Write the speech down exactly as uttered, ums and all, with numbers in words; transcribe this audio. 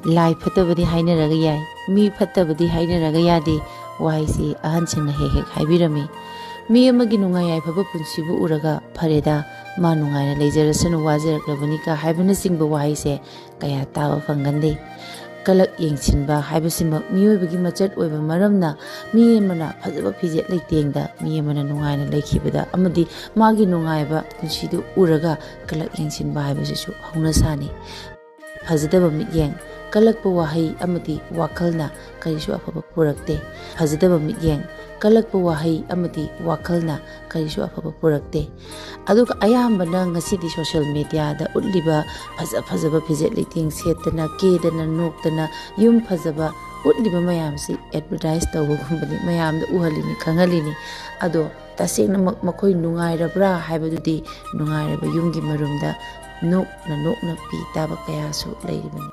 "ꯂꯥꯏ ꯐꯠꯇꯕꯗꯤ ꯍꯥꯏꯅꯔꯒ ꯌꯥꯏ, ꯃꯤ ꯐꯠꯇꯕꯗꯤ ꯍꯥꯏꯅꯔꯒ ꯌꯥꯗꯦ" ꯋꯥꯍꯩꯁꯤ ꯑꯍꯟꯁꯤꯡꯅ ꯍꯦꯛ ꯍꯦꯛ ꯍꯥꯏꯕꯤꯔꯝꯃꯤ꯫ ꯃꯤ ꯑꯃꯒꯤ ꯅꯨꯡꯉꯥꯏ ꯌꯥꯏꯐꯕ ꯄꯨꯟꯁꯤꯕꯨ ꯎꯔꯒ, "ꯐꯔꯦꯗ, ꯃꯥ ꯅꯨꯡꯉꯥꯏꯅ ꯂꯩꯖꯔꯁꯅꯨ, ꯋꯥꯖꯔꯛꯂꯕꯅꯤꯀ" ꯍꯥꯏꯕꯅꯆꯤꯡꯕ ꯋꯥꯍꯩꯁꯦ ꯀꯌꯥ ꯇꯥꯕ ꯐꯪꯒꯟꯗꯦ꯫ ꯀꯂꯛ ꯌꯦꯡꯁꯤꯟꯕ ꯍꯥꯏꯕꯁꯤꯃꯛ ꯃꯤꯑꯣꯏꯕꯒꯤ ꯃꯆꯠ ꯑꯣꯏꯕ ꯃꯔꯝꯅ, ꯃꯤ ꯑꯃꯅ ꯐꯖꯕ ꯐꯤꯖꯦꯠ ꯂꯩꯇꯦꯡꯗ ꯃꯤ ꯑꯃꯅ ꯅꯨꯡꯉꯥꯏꯅ ꯂꯩꯈꯤꯕꯗ ꯑꯃꯗꯤ ꯃꯥꯒꯤ ꯅꯨꯡꯉꯥꯏꯕ ꯄꯨꯟꯁꯤꯗꯨ ꯎꯔꯒ ꯀꯂꯛ ꯌꯦꯡꯁꯤꯟꯕ ꯍꯥꯏꯕꯁꯤꯁꯨ ꯍꯧꯅꯁꯥꯅꯤ꯫ ꯐꯖꯗꯕ ꯃꯤꯠꯌꯦꯡ, ꯀꯜꯂꯛꯄ ꯋꯥꯍꯩ ꯑꯃꯗꯤ ꯋꯥꯈꯜꯅ ꯀꯔꯤꯁꯨ ꯑꯐꯕ ꯄꯨꯔꯛꯇꯦ꯫ ꯐꯖꯗꯕ ꯃꯤꯠꯌꯦꯡ, ꯀꯜꯂꯛꯄ ꯋꯥꯍꯩ ꯑꯃꯗꯤ ꯋꯥꯈꯜꯅ ꯀꯔꯤꯁꯨ ꯑꯐꯕ ꯄꯨꯔꯛꯇꯦ꯫ ꯑꯗꯨꯒ ꯑꯌꯥꯝꯕꯅ ꯉꯁꯤꯗꯤ social mediaꯗ ꯎꯠꯂꯤꯕ ꯐꯖ ꯐꯖꯕ ꯐꯤꯖꯦꯠ ꯂꯩꯇꯦꯡ ꯁꯦꯠꯇꯅ, ꯀꯦꯗꯅ, ꯅꯣꯛꯇꯅ, ꯌꯨꯝ ꯐꯖꯕ ꯎꯠꯂꯤꯕ ꯃꯌꯥꯝꯁꯤ advertise ꯇꯧꯕꯒꯨꯝꯕꯅꯤ, ꯃꯌꯥꯝꯗ ꯎꯍꯜꯂꯤꯅꯤ, ꯈꯪꯍꯜꯂꯤꯅꯤ꯫ ꯑꯗꯣ ꯇꯁꯦꯡꯅꯃꯛ ꯃꯈꯣꯏ ꯅꯨꯡꯉꯥꯏꯔꯕ꯭ꯔꯥ ꯍꯥꯏꯕꯗꯨꯗꯤ ꯅꯨꯡꯉꯥꯏꯔꯕ ꯌꯨꯝꯒꯤ ꯃꯔꯨꯝꯗ ꯅꯣꯛꯅ ꯅꯣꯛꯅ ꯄꯤ ꯇꯥꯕ ꯀꯌꯥꯁꯨ ꯂꯩꯔꯤꯕꯅꯤ꯫